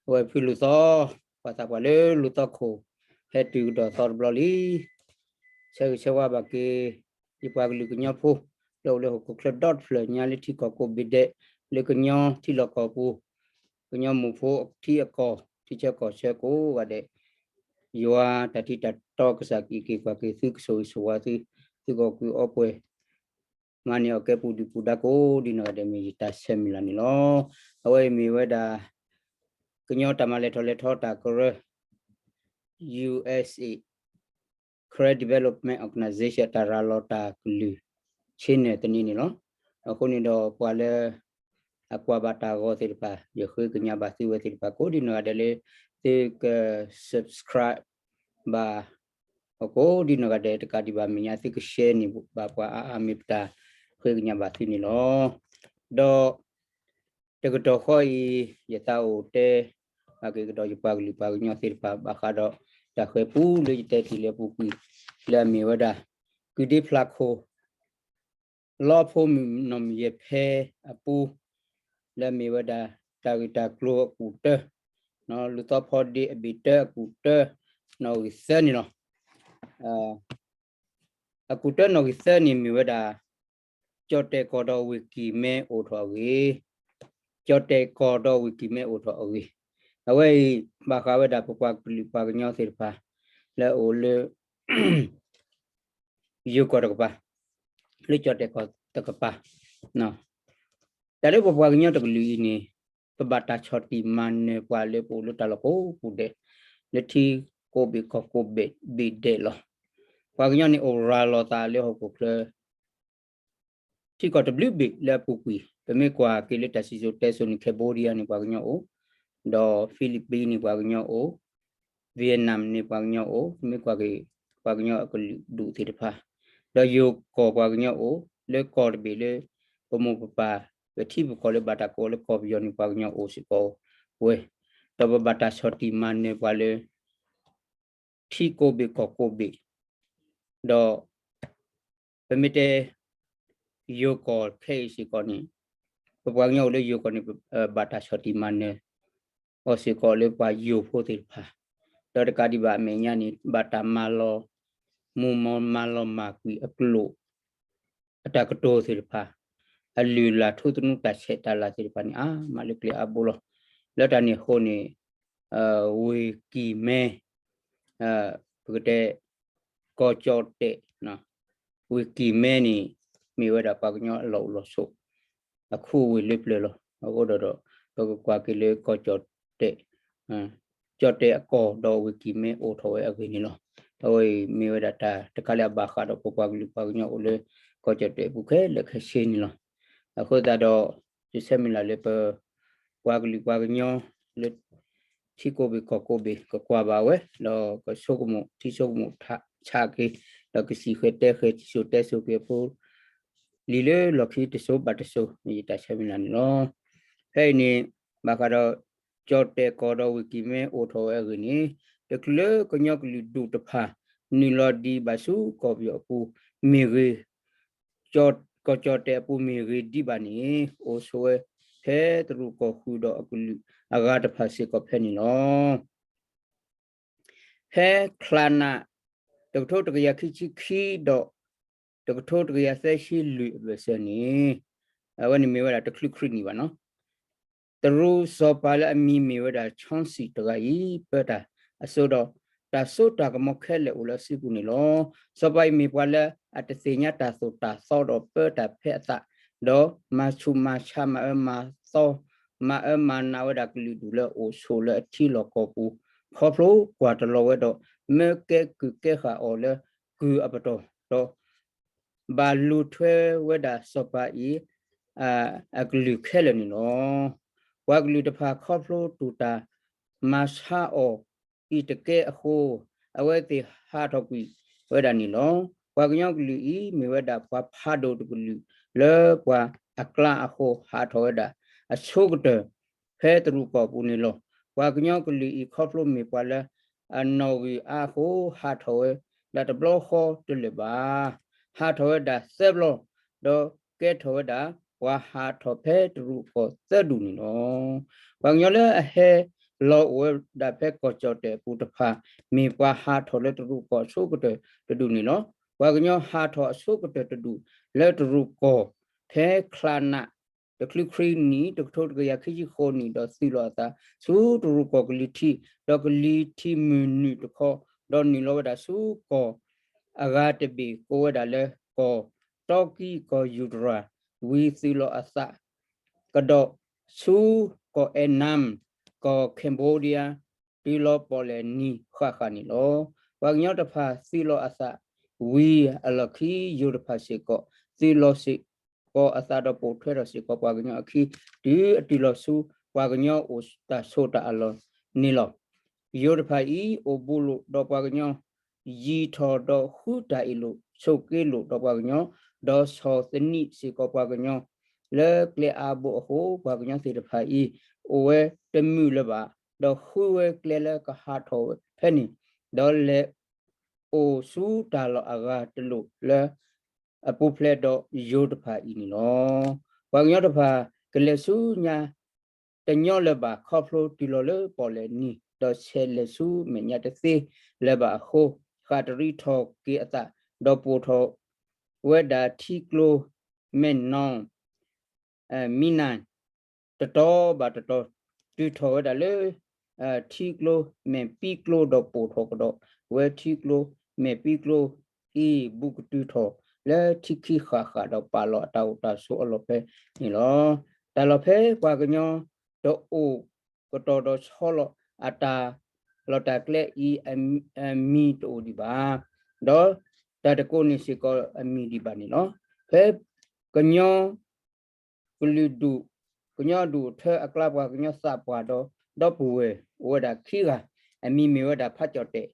အဝဲဖုလူၤသီ, ပှၤသးပှၢ်လၢလူၤသီခိၣ်, ဟဲတုၤကဒီးသီတဘျီလံ. ဆၢဂ့ၤဆၢဝါဘၣ်က့ၤ ယပှၤကလုာ်ကညီဖိ လၢအိၣ်လၢဟီၣ်ခိၣ်ချၢဒီတဖျၢၣ်ညါ လၢထံကီၢ်ကိးဘ့ၣ်ဒဲး, လၢကညီထံလီၢ်ကီၢ်ပူၤ, ကညီမိၢ်ဖိထံအကီၢ်, ထံဆၢကီၢ်ဆၢကိးဂၤဒဲး, ယွၤတၢ်ထံၣ်တၢ်တီကစၢ်က့ၤက့ၤကွၢ်က့ၤသုကဆိၣ်ဂ့ၤဆိၣ်ဝါသု, သုဂီၢ်ကုၢ်အီပှဲၤ မၤန့ၢ်အီၣ်ကဲပူၤဒုၣ်ပူၤဒါကိးဒ်နီၢ်ဂၤဒဲး မ့ၢ်ယတၢ်ဆၢမုၢ်လၢ်န့ၣ်လီၤ. အဝဲအံၤမ့ၢ်ဝဲဒၣ် ကညီတၢ်မၤလဲၤထီၣ်လဲၤထီတၢ်ကရၢ ယူၣ်အ့ၣ်စ့ၣ် Karen Development Organization တၢ်ရၤလီၤတၢ်ကလုၢ် ဆ့ၣ်နီၤသန့န့ၣ်လီၤ. အဃိန့ၣ်ဒီးပှၤလၢ အကွၢ်ဘၣ်တၢ်ဂီၤသ့ၣ်တဖၣ် ယဃ့ကညးဘၣ်သုဝဲသ့ၣ်တဖၣ်ကိးဒ်နီၢ်ဂၤဒဲးလၢ သုက subscribe ဘၣ် အကိးဒ်နီၢ်ဂၤဒဲး တကးဒံးဘၣ်မဲာ်ညါ သုက share န့ၢ်ဘၣ်ပှၤအါအါ မ့ၢ်ပတၢ်ဃ့ကညးဘၣ်သုန့ၣ်လီၤ. ဒီး တကတီၢ်ဃီအံၤ ယသးအိၣ်တဲ ဘၣ်က့ၤကဒီးယပှၤကလုာ်ပှၤကညီသ့ၣ်တဖၣ် ဘၣ်ဃးဒီးတၢ်ဃဲၤပူလၢယတဲတ့ၢ်လၢအပူၤကွံာ် လၢအမ့ၢ်ဝဲဒၣ် ကုၢ်ဒ့ဖျးခိၣ် လီဖိမုၣ်နီၢ်မုၢ်ယဲၢ်ဖဲအပူၤ လၢအမ့ၢ်ဝဲဒၣ် တၢ်ဂ့ၢ်တၢ်ကျိၤအကူၣ်တၢ လူၤသီဖီဒ့အဘ့ၣ်တၢအကူၣ်တၢ နီၣ်ဂံၢ်သၢန့ၣ်လီၤ. အကူၣ်တၢနီၣ်ဂံၢ်သၢန့ၣ်မ့ၢ်ဝဲဒၣ် ကၠီၣ်တဲၣ်ကီၢ်ဒီးဝ့ၢ်ကံၢ်မဲအိၣ်ထီၣ်အဂ့ၢ်, ကၠီၣ်တဲၣ်ကီၢ်ဒီးဝ့ၢ်ကံၢ်မဲအိၣ်ထီၣ်အဂ့ၢ်, အဝဲအံၤ ဘၣ်ဃးဝဲဒၣ်ပပှၤကလုာ်ပှၤကညီသ့ၣ်တဖၣ် လၢအအိၣ်လၢ ယိၤကီၢ်တကပၤ, လၢကၠီၣ်တဲၣ်ကီၢ်တကပၤ, တၢ်လၢပပှၤကညီတကလုာ်အံၤန့ၣ် ပဘၣ်တၢ်ဆီၣ်တံၢ်မၤနၢၤပှၤလၢပအိၣ်လၢတၢ်လီၢ်ကိးပူၤဒဲး, လၢထံကိးဘ့ၣ်ကီၢ်ကိးဘ့ၣ်ဒဲးလီၤ. ပှၤကညီန့ၣ်အိၣ်ရၤလီၤသးလၢဟီၣ်ခိၣ်ချၢ ထံကီၢ်တဘျုးဘ့ၣ်လၢအပူၤကွံာ်, ပမ့ၢ်ကွၢ်က့ၤလၢတၢ်စံၣ်စိၤတဲစိၤန့ၣ် Cambodia န့ၣ်ပှၤကညီအိၣ်, ဒီး Philippines န့ၣ်ပှၤကညီအိၣ်, Vietnam န့ၣ်ပှၤကညီအိၣ်, မ့ၢ်ကွၢ်က့ၤ ပှၤကညီအကလုာ်ဒူၣ်သ့ၣ်တဖၣ်, ဒီးယိၤကီၢ်ပှၤကညီအိၣ်, လၢကီၢ်တဘ့ၣ်လၢ ပမိၢ်ပပၢ် ပထံပကီၢ်လၢဘၣ်တၢ်ကိးလၢကီၢ်ပယီၤန့ၣ်ပှၤကညီအိၣ်စ့ၢ်ကီးဝဲ, ဒီးပဘၣ်တၢ်ဆီၣ်တံၢ်မၤနၢၤပှၤလၢ ထံကိးဘ့ၣ်ကီၢ်ကိးဘ့ၣ်, ဒီး ပမ့ၢ်တဲ ယိၤကီၢ်ခဲအံၤစ့ၢ်ကီးန့ၣ်, ပပှၤကညီအိၣ်လၢယိၤကီၢ်န့ၣ် ဘၣ်တၢ်ဆီၣ်တံၢ်မၤနၢၤအီၤစ့ၢ်ကီးလၢပှၤယိၤဖိသ့ၣ်တဖၣ်, ဒီးတကးဒံးဘၣ်အမဲာ်ညါန့ၣ် ဘၣ်တၢ်မၤလီၤ မူမီၤမၤလီၤမၢ်ကွံာ်အကျိာ် အတၢ်ကတိၤသ့ၣ်တဖၣ်, အလုၢ်အလၢ်ထူသနူတၢ်ဆဲးတၢ်လၤသ့ၣ်တဖၣ်န့ၣ် အါမးလၢကျဲအါဘိလီၤ. လၢတၢ်န့ၣ်အဃိန့ၣ် ဝ့ၢ်ကံၢ်မဲ ပကတဲ ကီၢ်ကၠီၣ်တဲၣ်, ဝ့ၢ်ကံၢ်မဲန့ၣ် မ့ၢ်ဝဲဒၣ်ပှၤကညီအလီၢ်အိၣ်လီၢ်ဆိး အခိၣ်ဝ့ၢ်လၢပျၢၤလီၤ. အဃိဒီး ပကကွၢ်က့ၤလၢကီၢ်ကၠီၣ်တဲၣ်, ကၠီၣ်တဲၣ်အကီၢ်ဒီးဝ့ၢ်ကံၢ်မဲအိၣ်ထီၣ်ဝဲအဂ့ၢ်န့ၣ်လီၤ. အဝဲအံၤမ့ၢ်ဝဲဒၣ်တၢ်တခါလၢအဘၣ်ဃးဒီးပပှၤကလုာ်ပှၤကညီအိၣ်လၢ ကီၢ်ကၠီၣ်တဲၣ်အပူၤခဲလၢာ်ခဲဆ့န့ၣ်လီၤ. အဃိသတးဒီး ယဆၢမုၢ်လၢ်လၢပ ပှၤကလုာ်ပှၤကညီလၢ ထံကိးဘ့ၣ်ကီၢ်ကိးဘ့ၣ် ကကွၢ်ဘၣ်ဝဲ ဒီးကဆိကမိၣ်ထံဆိကမိၣ်ဆးက့ၤ ဒီးကစံၣ်ဃဲၤတဲဃဲၤစံၣ်စိၤတဲစိၤက့ၤအဖိ လံာ်လၢလီၢ်ခံတစိၤဘၣ်တစိၤ မ့ၢ်ယတၢ်ဆၢမုၢ်လၢ်န့ၣ်လီၤ. ဖဲအံၤန့ၣ် ဘၣ်ဃးဒီး ကၠီၣ်တဲၣ်ကီၢ်ဒီးဝ့ၢ်ကံၢ်မဲအိၣ်ထီၣ်ဝဲအဂ့ၢ်န့ၣ် တချုးလၢကညီကလုာ်ဒူၣ်တဖၣ် နုာ်လီၤဒံးဘၣ်ဆူကီၢ်ပယီၤအပူၤမ့ၢ်ဂ့ၤ ကီၢ်ကၠီၣ်တဲၣ်အပူၤမ့ၢ်ဂ့ၤဒံးဘၣ်န့ၣ် အိၣ်ဆိးဝဲဖဲတရူးကီၢ်ဃုာ်ဒီးအကလုာ်အဂၤတဖၣ်စ့ၢ်ကီးဖဲန့ၣ်လီၤ. ဖဲချါနး တကထိတကယၤခံဆံခံဒီး တကထိတကယၤသၢဆံလွံၢ်အဘၢၣ်စၢၤန့ၣ် အဝဲန့ၣ်မ့ၢ်ဝဲဒၣ်တချုးခရံာ်နံၣ်ဘၣ်နီၤ တရူးစီၤပၤလၢအမံၤမ့ၢ်ဝဲဒၣ် ချီစံၣ်တဂၤအံၤ ပၢတၢ်အစိဒီး တၢ်စိတၢ်ကမီၤခဲလၢာ်အိၣ်လၢအစုပူၤန့ၣ်လီၤ. စီၤပၤအံၤမ့ၢ်ပှၤလၢအတသ့ၣ်ညါတၢ်သိၣ်တၢ်သီဒီးပၢတၢ်ဖဲအသး ဒီးမၤဆူးမၤဆါမၤအၢမၤသီ မၤအၢမၤနးဝဲဒၣ်ကလုာ်ဒူၣ်လၢအအိၣ်ဆိးလၢအထံလီၢ်ကီၢ်ပူၤ ခီဖျိကွၢ်တလီၤဝဲဒီး မၢကဲကုၢ်ကဲဃာ်အီၤလၢကုၢ်အပတီၢ်ဒီး ဘၣ်လူၤထွဲဝဲဒၣ်စီၤပၤအံၤ အကလုာ်ခဲလၢာ်န့ၣ်လီၤ. ပှၤကလုာ်တဖၣ်ခီဖျိတူၢ်တၢ်မၤဆါအီၤအံၤတကဲအဃိ အဝဲသ့ၣ်ဟးထီၣ်ကွံာ်ဝဲဒၣ်န့ၣ်လီၤ. ပှၤကညီကလုာ်အံၤ မ့ၢ်ဝဲဒၣ်ပှၤဖးဒိၣ်တကလုာ် လၢပှၤအကျါအဃိ ဟးထီၣ်ဝဲဒၣ်အဆိကတၢၢ် ဖဲတရူးကီၢ်ပူၤန့ၣ်လီၤ. ပှၤကညီကလုာ်အံၤ ခီဖျိမ့ၢ်ပှၤလၢအနီၣ်ဂံၢ်အါအဃိ ဟးထီၣ်ဝဲဒၣ်တဘျီဃီတလၢာ်ဘၣ်. ဟးထီၣ်ဝဲဒၣ်သၢဘျီ, ဒီးကဲထီၣ်ဝဲဒၣ် ပှၤဟးထီၣ်ဖဲတရူးကီၢ်သၢဒူၣ်န့ၣ်လီၤ. ပှၤကညီလၢအဟဲ လီၤအိၣ်ဝဲဒၣ်ဖဲကီၢ်ကၠီၣ်တဲၣ်အပူၤတဖၣ် မ့ၢ်ပှၤဟးထီၣ်လၢတရူးကီၢ်အဆိကတၢၢ်တဒူၣ်န့ၣ်လီၤ. ပှၤကညီဟးထီၣ်အဆိကတၢၢ်တဒူၣ်လၢတရူးကီၢ် ဖဲချါနး တချုးခရံာ်နံၣ် တကထိတကယၤခံဆံဃိးနံၣ် ဒီးသုးလီၤအသးဆူတရူးကီၢ်ကလံၤထံး, ဒီးကလံၤထံးမုၢ်နုာ်တခီ, ဒီးနုာ်လီၤဝဲဒၣ်ဆူကီၢ်အဂၤတဘ့ၣ် ကိးဝဲဒၣ်လၢကီၢ်တီကံ ကီၢ်ယူၤတရၤ, ဝံၤသုးလီၤအသးကဒီးဆူကီၢ်အဲၣ်နမ်, ကီၢ် Cambodia, တုၤလီၤပီၣ်လဲၣ်နံၤဃၣ်ဃၣ်န့ၣ်လီၤ. ပှၤကညီတဖၣ်သုးလီၤအသးဝံၤအလီၢ်ခံ ယိၤတဖၣ်စ့ၢ်ကီး သုးလီၤစ့ၢ်ကီးအသးဒီးပိာ်ထွဲထီၣ်စ့ၢ်ကီးပှၤကညီအခံ တုၤအတုၤလီၤဆူပှၤကညီအိၣ်တၢ်ဆိးတၢ်အလီၢ်န့ၣ်လီၤ. ယိၤတဖၣ်အံၤ အိၣ်ဘူးလိာ်ဒီးပှၤကညီ ယံာ်ထီၣ်ဒီးဃုတၢ်အ့ၣ်လိာ်ဆိးက့လိာ်ဒီးပှၤကညီ, ဒီးဆီၣ်သနံးစ့ၢ်ကီးပှၤကညီ လၢကျဲအါဘိအဃိ ပှၤကညီသ့ၣ်တဖၣ်အံၤ အိၣ်ဝဲတမုာ်လၢၤဘၣ်, ဒီးဃုဝဲကျဲလၢကဟးထီၣ်ဖဲန့ၣ်, ဒီးလဲၤအိၣ်ဆူတၢ်လီၢ်အဂၤတလိၣ်လၢ အပူၤဖျဲးဒီးယိၤတဖၣ်အံၤန့ၣ်လီၤ. ပှၤကညီတဖၣ် ကလဲၤဆူညါတညီလၢၤဘၣ် ခီဖျိတုၤလီၤလၢပီၣ်လဲၣ်နံၤ ဒီးဆဲးလဲၤဆူမဲာ်ညါတသ့လၢၤဘၣ်အဃိ, ဃးတရံးထီၣ်က့ၤအသး ဒီးပိာ်ထီၣ်ဝဲဒၣ်ထံကျိမဲာ်နီၣ် မံနၢ် တတီၤဘၣ်တတီၤ, တုၤထီၣ်ဝဲဒၣ်လၢ ထံကျိမဲာ်ပံကျိ ဒီးပိာ်ထီၣ်ကဒီးဝဲထံကျိမဲာ်ပံကျိအံၤ ဘူးကတုၤထီၣ်လၢထံခံဃၣ်ဃၣ် ဒီးပာ်လီၤအတၢ်အိၣ်တၢ်ဆိးအလီၢ်ဖဲန့ၣ်လီၤ. တၢ်လီၢ်ဖဲပှၤကညီတအိၣ်ကတီၢ်ဒီးဆီလီၤအတၢ်လီၢ်တၢ်ကျဲအံၤ အမံၤတအိၣ်ဒံးဘၣ်, ဒီးတၢ်တကိးန့ၣ်စ့ၢ်ကီးအမံၤဒံးဘၣ်န့ၣ်လီၤ. ဖဲကညီ ကလုာ်ဒူၣ်, ကညီဒူၣ်အထၢအကျါ ပှၤကညီသးပှၢ်ဒီး ဒီပုၢ်ဝဲၢ်အိၣ်ဝဲဒၣ်ခံဂၤ, အမံၤမ့ၢ်ဝဲဒၣ်ဖးကၠီၣ်တဲာ်,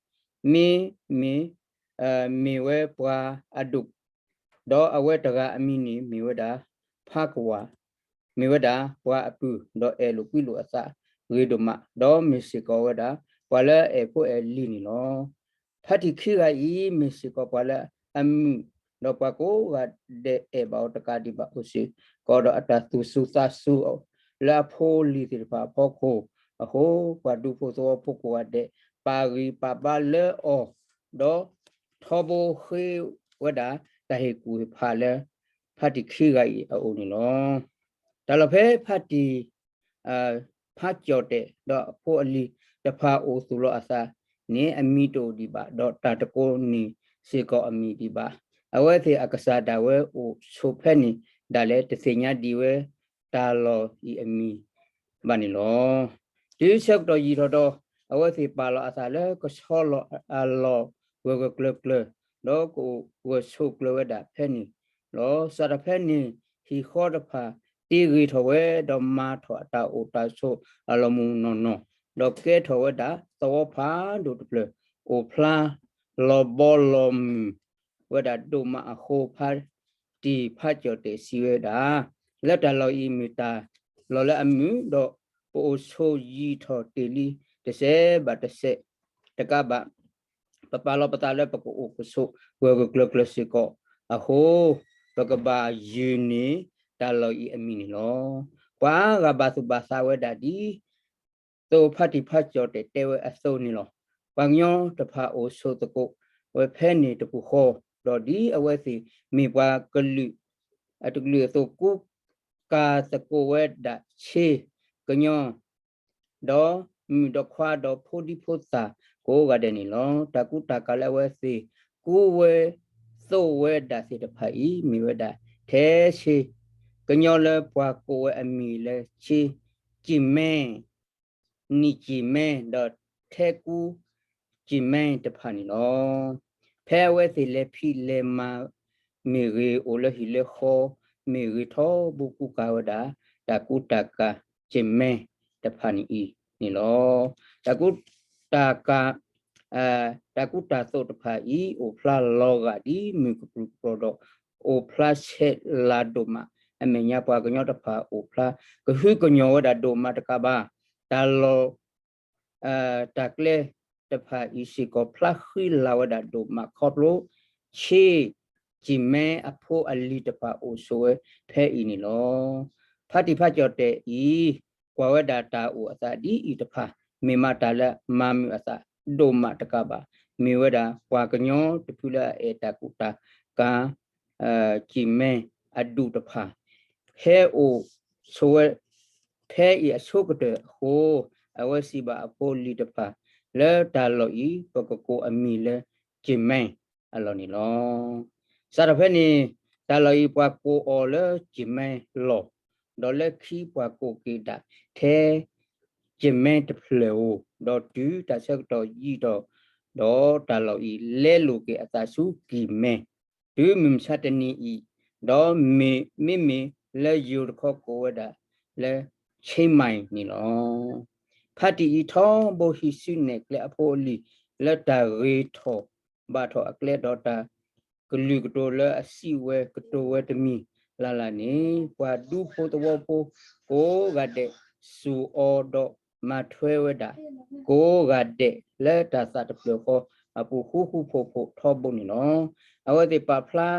မ့ၢ်, မ့ၢ်, မ့ၢ်ဝဲပှၤအဒိၣ်, ဒီးအဝဲတဂၤအမံၤန့ၣ် မ့ၢ်ဝဲဒၣ်ဖးကဝၢ်, မ့ၢ်ဝဲဒၣ်ပှၤအပုၢ် ဒီးအဲၣ်လိာ်ကွံလိာ်အသးဂ့ၤဒိၣ်မး, ဒီးမ့ၢ်စ့ၢ်ကီးဝဲဒၣ် ပှၤလၢအအဲၣ်ဖိအဲၣ်လံၤန့ၣ်လီၤ. ဖါတံၢ်ခံဂၤအံၤ မ့ၢ်စ့ၢ်ကီးပှၤလၢအမုာ်, ဒီးပှၤကိးဂၤဒဲးအဲၣ်ဘၣ်အီၤတကးဒံးဘၣ်အိၣ်စ့ၢ်ကီးဒီး အတၢ်သူၣ်စူၤသးစူၤအီၤ လၢအဖိလံၤသ့ၣ်တဖၣ်အဖီခိၣ်အဃိ, ပှၤဒူဖိသဝီဖိကိးဂၤဒဲး ပာ်ဂံၢ်ပာ်ဘါလၢအီၤ, ဒီးထီဘိဃ့ဝဲဒၣ်တၢ်ဟ့ၣ်ကူၣ်ဟ့ၣ်ဖးလၢ ဖါတံၢ်ခံဂၤအံၤအအိၣ်န့ၣ်လီၤ. တၢ်လီၢ်ဖဲဖါတံၢ် ဖါကၠီၣ်တဲာ် ဒီးအဖိအလံၤတဖၣ်အိၣ်သူၣ်လီၤအသးန့ၣ် အမံၤတအိၣ်ဒံးဘၣ်, ဒီးတၢ်တကိးန့ၣ်စ့ၢ်ကီးအမံၤဒံးဘၣ်. အဝဲသ့ၣ်အကစၢ်ဒၣ်ဝဲအိၣ်ဆိးဖဲန့ၣ်ဒၣ်လဲာ် တသ့ၣ်ညါဒံးဝဲတၢ်လီၢ်အံၤအမံၤဘၣ်န့ၣ်လီၤ. တုၤဆၢကတီၢ်ယံာ်ထီၣ်ဒီး အဝဲသ့ၣ်ပာ်လီၤအသးလၢကဆီလီၤအလီၢ်ဂၢၢ်ဂၢၢ်ကျၢၤကျၢၤ, ဒီးကအိၣ်ဂၢၢ်ဆိးကျၢၤဝဲဒၣ်ဖဲန့ၣ်လီၤ. စးထီၣ်ဖဲန့ၣ် ဟံၣ်ဃီတဖၣ်တ့ဂ့ၤထီၣ်ဝဲ, ဒီးမၤထီၣ်အတၢ်အိၣ်တၢ်ဆိးအလီၢ်မုၢ်နီၢ်နီၢ်, ဒီးကဲထီၣ်ဝဲဒၣ်သဝီဖးဒိၣ်တဖျၢၣ်, အိၣ်ဖျါလီၤဘီလီၤမုၢ်ဝဲဒၣ်ဒိၣ်မးအဃိ, ဖါတံၢ်ဖါကၠီၣ်တဲာ်စံးဝဲဒၣ်, လၢတၢ်လီၢ်အံၤမ့ၢ်တၢ်လီၢ်လၢအမုာ်, ဒီးပအိၣ်ဆိးယံာ်ထီၣ်တ့ၢ်လံတစဲးဘၣ်တစဲးတကးဘၣ် ပပာ်လီၤပသးလၢပကအိၣ်ကဆိးဂၢၢ်ဂၢၢ်ကျၢၤကျၢၤစ့ၢ်ကီးအဃိ, ပကဘၣ်ယုၢ်န့ၢ်တၢ်လီၢ်အံၤအမံၤန့ၣ်လီၤ. ပှၤဂၤဘၣ်သူၣ်ဘၣ်သးဝဲဒၣ်ဒ်သိးဖါတံၢ်ဖါကၠီၣ်တဲာ်တဲဝဲအသိးန့ၣ်လီၤ. ပှၤကညီတဖၣ်အိၣ်ဆိးသကိးဝဲဖဲန့ၣ်တပူၤဃီ, ဒီးဒ်အဝဲသ့ၣ်မ့ၢ်ပှၤကလုာ်အတကလုာ်အသိး ကူကၤသကိးဝဲဒၣ်ဆ့ကညီ ဒီးမုၣ်ဒီးခွါဒီးဖိဒံဖိသၣ်ကိးဂၤဒဲးန့ၣ်လီၤ. တၢ်ကူတၢ်ကၤလၢအဝဲသ့ၣ်ကူဝဲသိးဝဲဒၣ်သ့ၣ်တဖၣ်အံၤ မ့ၢ်ဝဲဒၣ်ထဲဆ့, ကညီလၢပှၤကိးဝဲအမံၤလၢဆ့ကၠံၣ်မဲ, နံၣ်ကၠံၣ်မဲ, ဒီးထဲကူကၠံၣ်မဲတဖၣ်န့ၣ်လီၤ. ဖဲအဝဲသ့ၣ်လဲၤဖံးလဲၤမၤမ့ၢ်ဂ့ၤ, အိၣ်လၢဟံၣ်လၢဃီမ့ၢ်ဂ့ၤ, ထီဘိကူကၤဝဲဒၣ် တၢ်ကူတၢ်ကၤကၠံၣ်မဲတဖၣ်န့ၣ်အံၤန့ၣ်လီၤ. တၢ်ကူတၢ်ကၤ တၢ်ကူတၢ်သိးတဖၣ်အံၤ အိၣ်ဖျါလီၤဂာ်ဒ်မုၢ်ကပြုၢ်ကပြီၤဒီး အိၣ်ဖျါဆဲးလၤဒိၣ်မး အမဲာ်ညါပှၤကညီတဖၣ်အိၣ်ဖျါကဟုကညီၤဝဲဒၣ်ဒိၣ်မးတကးဘၣ်, တၢ်လီၢ် တၢ်ကျဲတဖၣ်အံၤစ့ၢ်ကီး ဖျါဃံလၤဝဲဒၣ်ဒိၣ်မးခီဖျိ ဆ့ကၠံၣ်မဲအဖိအလံၤတဖၣ်အိၣ်ဆိးဝဲဖဲအံၤန့ၣ်လီၤ. ဖါတံၢ်ဖါကၠီၣ်တဲာ်အံၤ ကွၢ်ဝဲဒၣ်တၢ်အိၣ်အသးဒ်အံၤတဖၣ် မ့ၢ်မးတၢ်လၢမၤမုာ်အသးဒိၣ်မးတကးဘၣ်, မ့ၢ်ဝဲဒၣ်ပှၤကညီတဖုလၢအအဲၣ်တၢ်ကူၣ်တၢ်ကၤ ကၠံၣ်မဲအဒူၣ်တဖၣ်, ဟဲအိၣ်ဆိးဝဲ ဖဲအံၤအဆိကတၢၢ်အဃိ, အဝဲစံးဘၣ်အဖိအလံၤတဖၣ် လၢတၢ်လီၢ်အံၤ ပကကိးအမံၤလၢ ကၠံၣ်မဲအလီၢ်န့ၣ်လီၤ. စးထီၣ်ဖဲန့ၣ် တၢ်လီၢ်အံၤပှၤကိးအီၤလၢကၠံၣ်မဲလီၢ်, ဒီးလၢခံပှၤကိးက့ၤဒၣ်ထဲ ကၠံၣ်မဲတဖျၢၣ်ဧိၤ, ဒီးတုၤတၢ်ဆၢကတီၢ်ယံာ်ထီၣ်ဒီး တၢ်လီၢ်အံၤလဲလိာ်က့ၤအသးဆူကၠံၣ်မဲ, တုၤမုၢ်မဆါတနံၤအံၤ, ဒီးမ့မ့ၢ်လၢယိၤတခီကိးဝဲဒၣ်လၢ ဆ့မၢ်န့ၣ်လီၤ. ဖါတံၢ်အံၤထီဘိဟံးစုနဲၣ်ကျဲအဖိအလံၤ လၢတၢ်ဂ့ၤထီၣ်ဘၣ်ထီၣ်အကျဲဒီးတၢ်ကလုာ်ကတိၤလၢအစံးဝဲကတိၤဝဲတမံၤလၢ်လၢ်န့ၣ်, ပှၤဒူဖိသဝီဖိကိးဂၤဒဲး စူၢ်အီၤဒီးမၤထွဲဝဲဒၣ် ကိးဂၤဒဲးလၢတၢ်သးတဖျၢၣ်ဃီအပူၤဃူဃူဖိးဖိးထီဘိန့ၣ်လီၤ. အဝဲသ့ၣ်ပာ်ဖျါ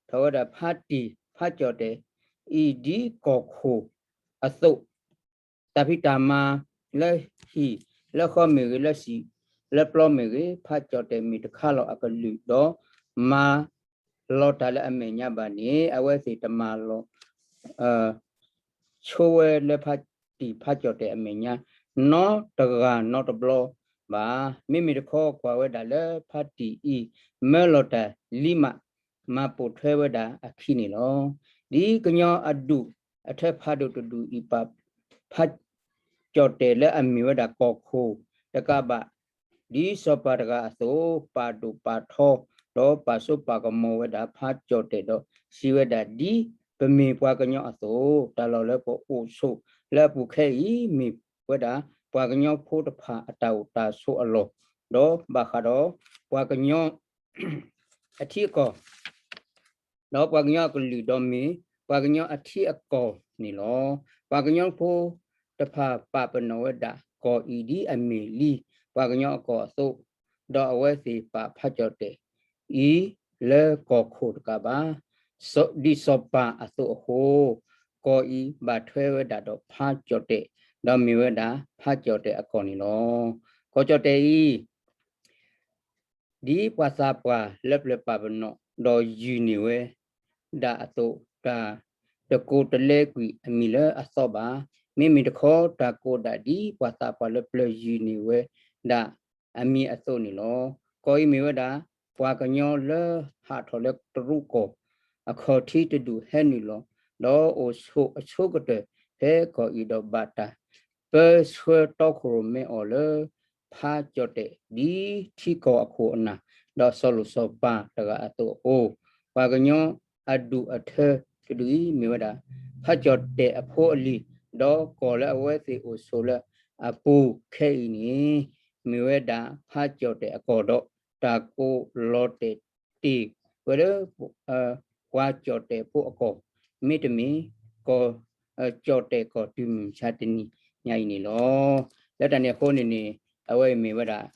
ထီၣ်ဝဲဒၣ်ဖါတံၢ်ဖါကၠီၣ်တဲာ်အံၤဒ်ကီၢ်ခိၣ်အသိး တၢ်ဖံးတၢ်မၤလၢဟံၣ်လၢဃီမ့ၢ်ဂ့ၤ, လၢစံာ်လၢပျီမ့ၢ်ဂ့ၤ, ဖါကၠီၣ်တဲာ်မ့ၢ်တခါလီၤအကလုၢ်ဒီး မၤလီၤတၢ်လၢအမဲာ်ညါဘၣ်န့ၣ်, အဝဲသ့ၣ်တမၤလီၤ ဆိဝဲလၢဖါတံၢ်ဖါကၠီၣ်တဲာ်အမဲာ်ညါ နီတဂၤနီတဘျီဘၣ်. မ့မ့ၢ်တခီကွၢ်ဝဲဒၣ်လၢဖါတံၢ်အံၤ မၢလီၤတၢ်လံမး မၤပိာ်ထွဲဝဲဒၣ်အခံန့ၣ်လီၤ. ဒ်ကညီအဒူၣ်အထၢဖးဒိၣ်တဒူၣ်အံၤပာ် ဖါကၠီၣ်တဲာ်လၢအမ့ၢ်ဝဲဒၣ်ကီၢ်ခိၣ်တကးဘၣ် ဒ်စီၤပၤတဂၤအသိး ပာ်ဒိၣ်ပာ်ထီ ဒီးပာ်စိပာ်ကမီၤဝဲဒၣ်ဖါကၠီၣ်တဲာ်ဒီး စံးဝဲဒၣ်ဒ်ပမ့ၢ်ပှၤကညီအသိး တၢ်လီၢ်လၢပအိၣ်ဆိးလၢအပူၤခဲအံၤ မ့ၢ်ဝဲဒၣ် ပှၤကညီဖိတဖၣ်အတၢ်အိၣ်တၢ်ဆိးအလီၢ်, ဒီးဘၣ်ဃးဒီးပှၤကညီ အထံအကီၢ် ဒီးပှၤကညီအကလုာ်ဒီးမ့ၢ် ပှၤကညီအထံအကီၢ်န့ၣ်လီၤ. ပှၤကညီဖိတဖၣ်ပာ်ပနီၣ်ဝဲဒၣ်ကီၢ်အံၤဒ်အမ့ၢ်လံ ပှၤကညီအကီၢ်အသိး, ဒီးအဝဲသ့ၣ်ပာ်ဖါကၠီၣ်တဲာ်အံၤလၢကီၢ်ခိၣ်တကးဘၣ် ဒ်စီၤပၤအသိးအဃိ, ကီၢ်အံၤဘၣ်ထွဲဝဲဒၣ်ဒီးဖါကၠီၣ်တဲာ်, ဒီးမ့ၢ်ဝဲဒၣ်ဖါကၠီၣ်တဲာ်အကီၢ်န့ၣ်လီၤ. ကီၢ်ကၠီၣ်တဲာ်အံၤ ဒ်ပှၤသးပှၢ်လၢပျၢၤပာ်ပနီၣ် ဒီးယုၢ်န့ၢ်ဝဲဒၣ်အသိး, တၢ်တကိးတလဲကွံာ်အမံၤလၢအသီဘၣ်. မ့မ့ၢ်တခီ တၢ်ကိးဒၣ်ဒ်ပှၤသးပှၢ်လၢပျၢၤယုၢ်န့ၢ်ဝဲဒၣ်အမံၤအသိးန့ၣ်လီၤ. ကီၢ်အံၤမ့ၢ်ဝဲဒၣ် ပှၤကညီလၢဟးထီၣ်လၢတရူးကီၢ် အခီၣ်ထံးတဒူၣ်ဟဲနုာ်လီၤ, ဒီးအိၣ်ဆိးအဆိကတၢၢ်ဖဲကီၢ်အံၤဒီးဘၣ်တၢ် ပၢဆှၢတီခိၣ်ရိၣ်မဲအီၤလၢ ဖါကၠီၣ်တဲာ် ဒ်ထံကီၢ်အခိၣ်အနၢ်, ဒီးစီၤလိၣ်စီၤပၤတဂၤအသိးအဃိ, ပှၤကညီအဒူၣ်အထၢတဒူၣ်အံၤ မ့ၢ်ဝဲဒၣ် ဖါကၠီၣ်တဲာ်အဖိအလံၤ, ဒီးကီၢ်လၢအဝဲသ့ၣ်အိၣ်ဆိးလၢအပူၤခဲအံၤန့ၣ် မ့ၢ်ဝဲဒၣ်ဖါကၠီၣ်တဲာ်အကီၢ်ဒီး တၢ်ကိးလီၤတဲာ်တ့ၢ်ဝဲလၢ ပှၤကၠီၣ်တဲာ်ဖိအကီၢ်, မ့တမ့ၢ် ကီၢ် ကၠီၣ်တဲာ်ကီၢ်တုၤမုၢ်မဆါတနံၤညါအံၤန့ၣ်လီၤ. လၢတၢ်န့ၣ်အဃိန့ၣ်န့ၣ် အဝဲအံၤမ့ၢ်ဝဲဒၣ်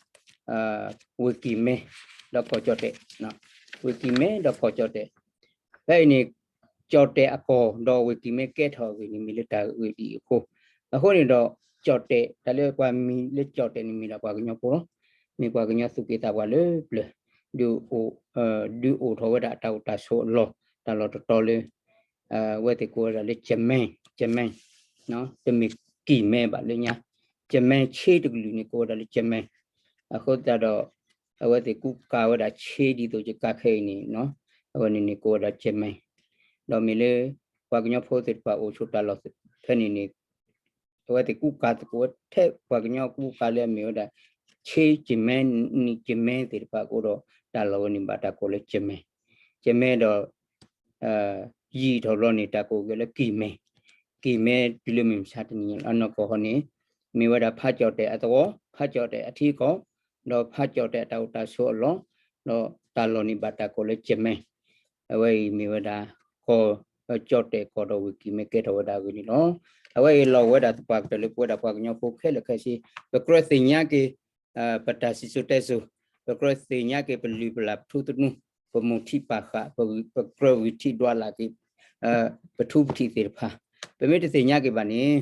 ဝ့ၢ်ကံၢ်မဲ ဒီးကီၢ်ကၠီၣ်တဲာ်, ဝ့ၢ်ကံၢ်မဲ ဒီးကီၢ်ကၠီၣ်တဲာ်, ဖဲအံၤန့ၣ် ကၠီၣ်တဲာ်အကီၢ်ဒီးဝ့ၢ်ကံၢ်မဲကဲထီၣ်အဂ့ၢ်န့ၣ် မ့ၢ်လၢတၢ်ဂ့ၢ်ဒ်အံၤအဃိ, အဃိန့ၣ်ဒီး ကၠီၣ်တဲာ် တၢ်လၢပှၤမံၤလၢကၠီၣ်တဲာ်န့ၣ် မ့ၢ်ဒၣ်ပှၤကညီဖိလီၤ. မ့ၢ်ပှၤကညီသူၣ်က့သးပှၢ်လၢပျၢၤ ဒုးအိၣ်ထီၣ်ဝဲဒၣ်တၢ်အိၣ်တၢ်ဆိးအလီၢ် တၢ်လီၢ်တတီၤလၢ အဝဲသ့ၣ်ကိးဝဲဒၣ်လၢ ကၠမဲ, ကၠမဲ, တမ့ၢ်ကံၢ်မဲဘၣ်လၢညါ, ကၠမဲဆ့တကလုာ်န့ၣ် ကိးဝဲဒၣ်လၢကၠမဲ, အဃိသတးဒီး အဝဲသ့ၣ်ကူကၤဝဲဒၣ်ဆ့ဒ်သိးယကၤခဲအံၤန့ၣ်, အဝဲန့ၣ်န့ၣ်ကိးဝဲဒၣ်ကၠမဲ, ဒီးမ့ၢ်လၢ ပှၤကညီဖိသ့ၣ်တဖၣ်အိၣ်ဆိးတၢ်လီၢ်ဖဲန့ၣ်န့ၣ် အဝဲသ့ၣ်ကူကၤသကိးထဲပှၤကညီကူကၤလၢအမ့ၢ်ဝဲဒၣ် ဆ့ကၠမဲ နံၣ်ကၠမဲသ့ၣ်တဖၣ်အဃိဒီး တၢ်လီၢ်ဝဲန့ၣ်ဘၣ်တၢ်ကိးလၢကၠမဲ, ကၠမဲဒီး ယံာ်ထီၣ်ဘျီန့ၣ် တၢ်ကိးက့ၤလၢကံၢ်မဲ, ကံၢ်မဲတုၤလၢမုၢ်မဆါတနံၤညါအနီၢ်ကီၢ်ဃီန့ၣ် မ့ၢ်ဝဲဒၣ်ဖးကၠီၣ်တဲာ်အသဝီ, ဖးကၠီၣ်တဲာ်အထံအကီၢ်, ဒီးဖးကၠီၣ်တဲာ်အတၢ်အိၣ်တၢ်ဆိးအလီၢ်, ဒီးတၢ်လီၢ်န့ၣ်ဘၣ်တၢ်ကိးလၢကၠမဲ, အဝဲအံၤမ့ၢ်ဝဲဒၣ် ကီၢ် ကၠီၣ်တဲာ်ကီၢ်ဒီးဝ့ၢ်ကံၢ်မဲကဲထီၣ်ဝဲဒၣ်အဂ့ၢ်န့ၣ်လီၤ. အဝဲအံၤလီၤဝဲဒၣ်သပှၢ်ကတၢၢ်လၢပဝဲဒၣ်ပှၤကညီဖိခဲလၢာ်ခဲဆ့, ပကြၢးသ့ၣ်ညါက့ၤ ပတၢ်စံၣ်စိၤတဲစိၤ, ပကြၢးသ့ၣ်ညါက့ၤပလုၢ်ပလၢ်ပထူသနူ, ပမိၢ်ထံၣ်ပၢ်ဃာ်, ပကြၢးဂံၢ်ထံၣ်ဒွးလၢ်က့ၤ ပထူပထံးသ့ၣ်တဖၣ်, ပမ့ၢ်တသ့ၣ်ညါက့ၤဘၣ်န့ၣ်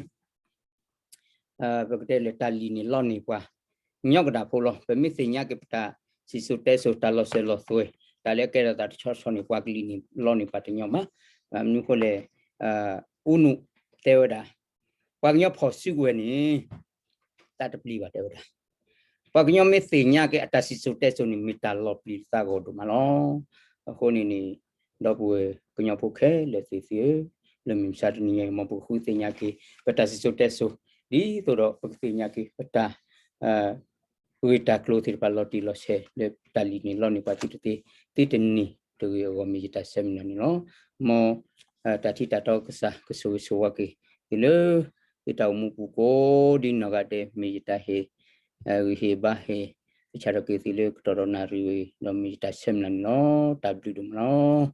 ပကတဲလၢတၢ်လံၣ်န့ၢ်လီန့ၢ်ပှၤ ကညီကဒၣ်ဖိလီၤ. ပမ့ၢ်သ့ၣ်ညါက့ၤပတၢ်စံၣ်စိၤတဲစိၤ တၢ်လီၤစၢၤလီၤသွဲၣ် တၢ်လၢအကဲထီၣ်သးတဆီဆီန့ၣ် ပှၤကလံၣ်န့ၢ်လီန့ၢ်ပှၤတညီဘၣ်. မနုၤအဃိလဲၣ်, အူနူၣ်တဲဝဲဒၣ် ပှၤကညီဖီၣ်စုကဝဲၤန့ၣ် သးတပျံၤဘၣ်တဲဝဲဒၣ်. ပှၤကညီမ့ၢ်သ့ၣ်ညါက့ၤအတၢ်စံၣ်စိၤတဲစိၤန့ၣ် မ့ၢ်တၢ်လီၤပျံၤသးဂီၢ်ဒိၣ်မးလီၤ. အဃိန့ၣ်န့ၣ် ဒီပုၢ်ဝဲၢ်ကညီဖိခဲလၢာ်သ့ၣ်သုဧၢ, လၢမုၢ်မဆါတနံၤညါအံၤ မ်ပကဃုသ့ၣ်ညါက့ၤ ပတၢ်စံၣ်စိၤတဲစိၤ ဒ်သိးဒီးပကသ့ၣ်ညါက့ၤပတၢ် ဂ့ၢ်တၢ်ကျိၤသ့ၣ်တဖၣ်လီၤတံၢ်လီၤဆဲး လၢတၢ်လံၣ်န့ၢ်လီန့ၢ်ပှၤသ့ၣ်တဖၣ် သ့တနံၤတဂ့ၤအဂီၢ် မ့ၢ်ယတၢ်ဆၢမုၢ်လၢ်န့ၣ်လီၤ. မ်တၢ်ထံၣ်တၢ်တီကစၢ်ကဆိၣ်ဂ့ၤဆိၣ်ဝါက့ၤ သုလၢ သုတၢ်အိၣ်မူပူၤကိးဒ်နီၢ်ဂၤဒဲး မ့ၢ်ယတၢ်ဟ့ၣ် ဂံၢ်ဟ့ၣ်ဘါဟ့ၣ် ကဆၣ်ထီၣ်က့ၤသုလၢကတီၢ်ဒီးနၣ်ရံၣ်ဝံၤ ဒီးမ့ၢ်ယတၢ်ဆၢမုၢ်လၢ်န့ၣ်လီၤ. တၢ်ဘျုးဒိၣ်မးလီၤ.